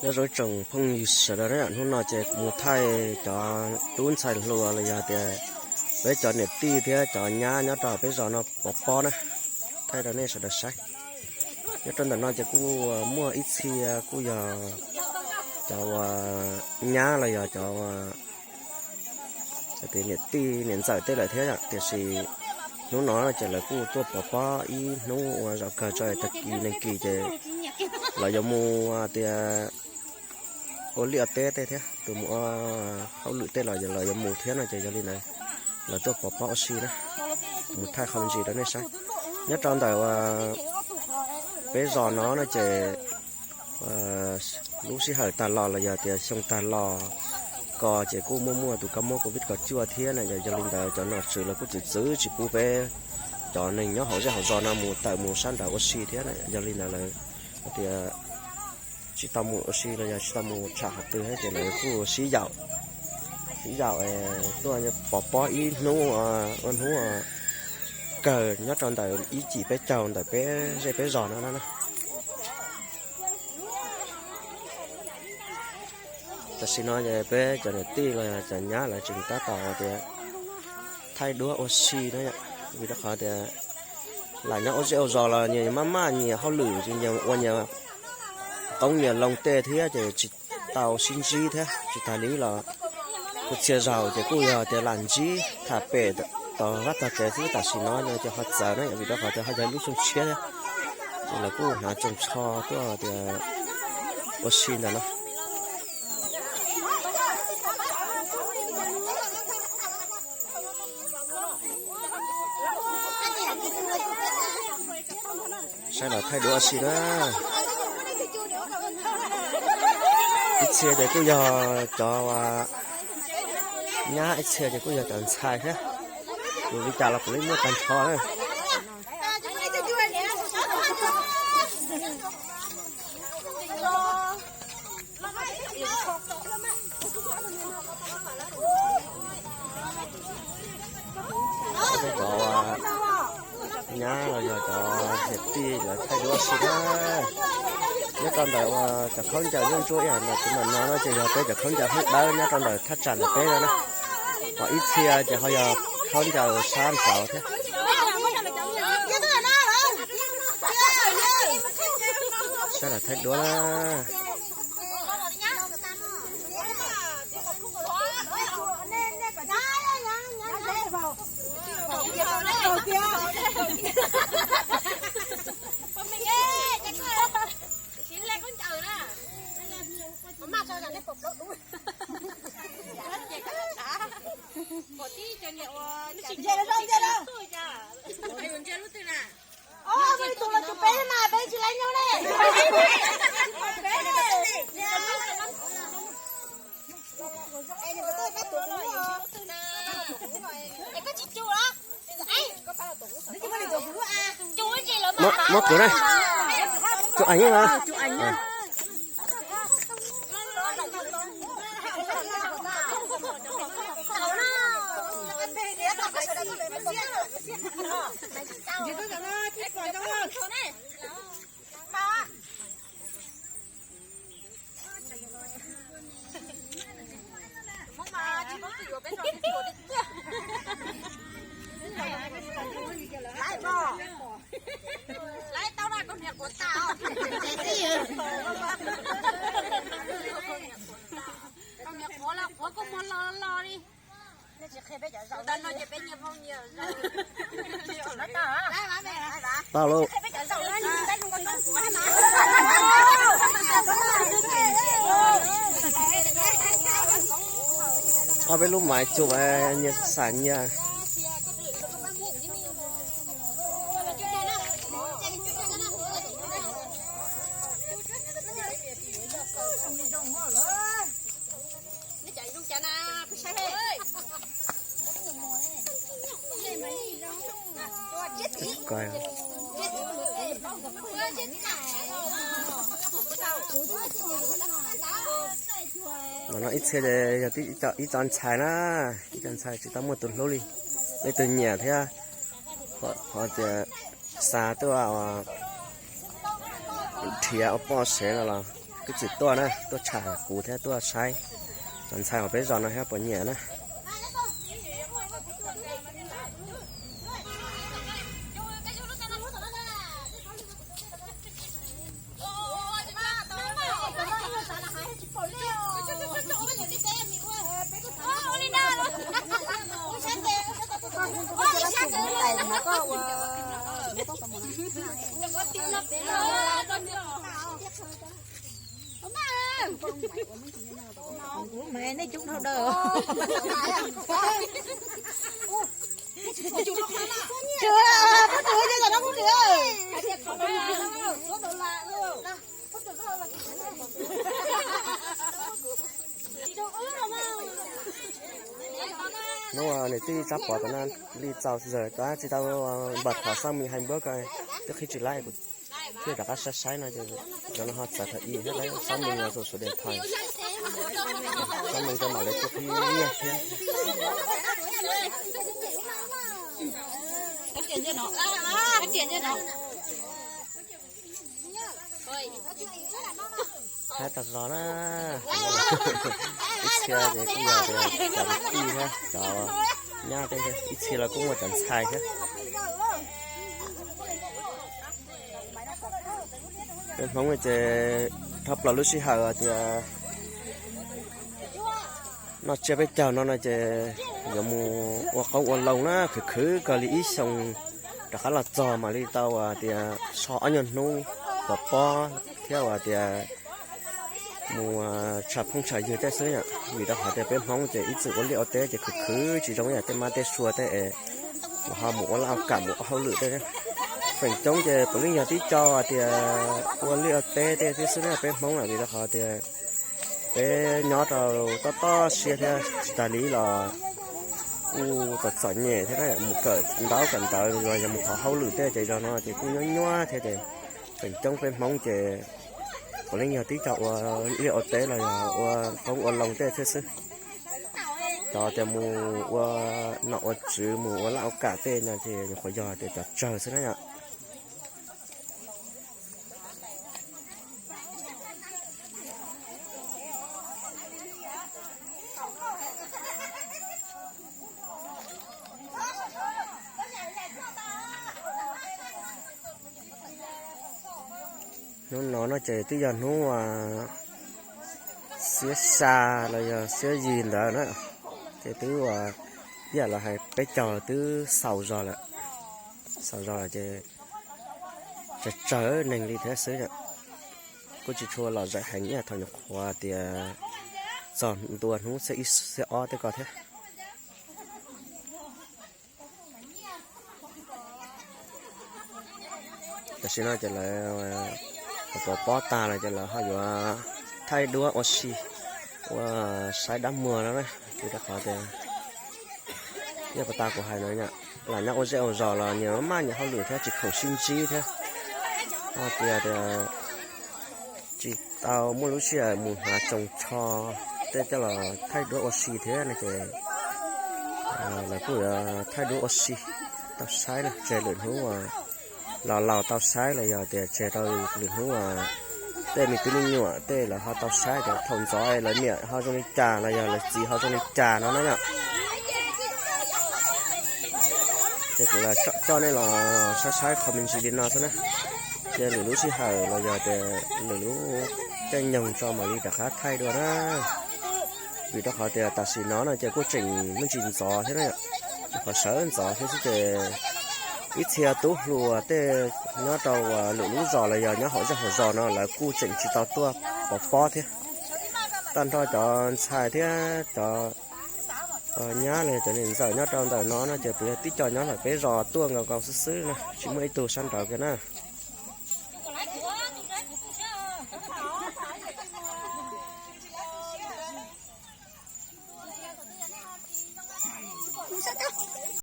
Nyob zoo tsoom phooj ywg sawv daws na, hnub no ces mus thaij cov tub ntxhais hluas los yog tias peb cov niam tij thiab cov nyab nyob rau peb zos no pov pob na, thaij rau nej sawv daws saib. Nyob rau ntawm no ces kuj muaj ib txhia kuj yog cov uas nyab los yog cov tias niam tij niam ntxawm tej lawm thiab, tiam sis hnub no ces lawv kuj tuaj pov pob ib hnub ua zaum kawg tso, tag kis neeg kis ces lawv yuav mus tias ua liaj ua teb tej thiab, tus mus ua hauj lwm tej los lawv yuav mus thiab no ces yog li ntawd lawv tuaj pov pob ua si na. Mus thaij qhov me ntsis rau nej saib. Nyob rau ntawm peb zos no no ces lub sij hawm tag los los yog tias xyoo tag los ko ces kuj muaj muaj tus kab mob covid kaum cuaj thiab na, yog li ntawd cov nom tswv los kuj txwv txwv tsis pub peb cov neeg nyob hauv zej hauv zos no mus tawm mus sab nraud ua si thiab na. Yog li ntawd lawv tias tsis tau mus ua si los yog tsis tau mus tsham qhov twg thiab ces lawv kuj sib yaum, sib yaum tuaj pov pob ib hnub ua hnub kawg nyob rau ntawm ib cim peb caug ntawm peb zej peb zos no na. Tam sim no peb cov niam tij los yog cov nyab lawv tseem tab tom tias thaij duab ua si na, vim rau qhov tias lam nyob ua zej ua zos los nyias maj maj nyias hauj lwm ces nyias ua nyias qoob nyias loo tej thiab ces tsis tau sib ntsib thiab. Tsis tas li los kuj txhia zaus ces kuj yog tias lam ntsib tham pem tog vaj tog tsev xwb. Tam sim no ces ho txawv na, vim rau qhov tias ho yog lub xyoo tshiab thiab, ces lawv kuj hnav tsoos tsho tuaj tias ua si ntawm no. Saib lawv thaij duab ua si na. Ib txhia ces kuj yog cov nyab, ib txhia ces kuj yog cov ntxhais thiab. Kuv li cas los kuv li muaj tag nrho na. Cov nyab los yog cov niam tij lawv thaij duab si na. Nyob rau ntawm uas cov khaub ncaws nruab ntsuab ib yam ntawm tus ntawm no no ces yog peb cov khaub ncaws Hmoob Dawb nyob rau ntawm thaj tsam ntawm peb no na. Ho ib txhia ces ho yog khaub ncaws sab nraud thiab. Saib lawv thaij duab na. Muab kuv na. Tus aim na. Tau lauj. Ob peb lub maiv cuj nyias xam nyias. Ib txhia yog ib txhia ntxhais na, ib txhia ntxhais tsis tau muaj tus hlub li, leej twg nyiam thiab ho tias xa tuaj nrhiav ua poj sev no los Kwv txwv tuaj na, tuaj tsham kuv thiab tuaj saib cov ntxhais hauv peb zos no thiab puas nyiam na. Hnub no niam tij Tsab Pov tom no li txaus zog, tab tsis tau npam thom xab mis hais npuab ko, twb qhib tsis laib, kuv thiaj rov qab saib saib no ces cov no ho txawv thaum ib thiab, xab mis no tus suav dias thais, xab mis rau mam li tuaj qhib nyiaj thiab. Hais tas zog na, ib txhia ces kuj yog tias cov kwv tij thiab cov nyab tej, ib txhia los kuj muaj cov ntxhais thiab. Peb Hmoob ces thoob plaws lub sij hawm tias noj tsiab peb caug no no ces yuav mus ua qoob ua loo na, khwv khwv kawg li ib xyoos rov qab los txog mam li tau uas tias so ob nyuag hnub pov pob thiab uas tias mus tsham phooj tsham ywg tej xwb yom. Vim rau qhov tias peb Hmoob ces ib txwm ua liaj ua teb ces khwv khwv tsis zoo yam tej mab tej sua tej es ho mus ua laj ua kam mus ua hauj lwm tej. Feem coob ces puav leej yog tib co tias ua liaj ua teb tej thiab xwb na peb Hmoob na, vim rau qhov tias peb nyob rau tob tob siab thiab tsis tas li los kuj txom txom nyem thiab na, mus kawm ntaub kawm ntawv los yog mus thov hauj lwm tej ces zog no ces kuj nyuaj nyuaj thiab ces feem coob peb Hmoob ces puav leej yog tib co ua liaj ua teb los yog ua qoob ua loo tej thiab xwb. Cov tias mus ua nom ua tswv mus ua laj ua kam tej no ces nyuam qhuav yog tias cov tsawg xwb na yom. Hnub no no ces twb yog hnub xiab xya los yog xiab yig ntawd na, ces twb ua ib yam los hais peb caug twb xaus zog lawm, xaus zog lawm ces tsawg tsawg neeg li thiab xwb. Kuj tsis tshua lom zem heev ib yam thaum nyuam qhuav tias txog ntua hnub xiab ib xiab ob tej ko thiab. Tam sim no ces lawv pov pob tag lawm ces lawv ho yuav thaij duab ua si, ua saib dab muag no na, vim rau qhov tias yog puas tas kuv hais no, lam nyob ua zej ua zos los nyias maj nyias hauj lwm thiab tsis khoom sib ntsib thiab, ho tias tias tsis tau muaj lub sij hawm mus hnav tsoos tsho tej coj los thaij duab ua si thiab no ces lawv kuj yuav thaij duab ua si tau saib na, tseg lwm hnub uas laus laus tau saib los yog tias tseg rau lwm hnub uas tej me tub me nyuam tej lawv ho tau saib tias thaum ntxov lawv niam ho zoo li cas los yog lawv txiv ho zoo li cas no na yom. Ces kuv los coj nej los saib saib qhov me ntsis li no xwb na. Ces lwm lub sij hawm los yog tias lwm lub caij nyoog tso mam li rov qab thaij dua na. Vim rau qhov tias tam sim no no ces kuj tseem me ntsis ntxov thiab na, qhov sawv ntxov thiab xwb ces ib txhia tub hluas tej nyob rau lwm lub zos los yog nyob hauv zej hauv zos no lawv kuj tseem tsis tau tuaj pov pob thiab. Tag nrho cov ntxhais thiab cov nyab los yog cov niam ntxawm nyob rau ntawm no no ces puav leej tib co nyob ntawm peb zos tuaj nkaus nkaus xwb xwb na, tsis muaj ib tug sab nraud kiag na.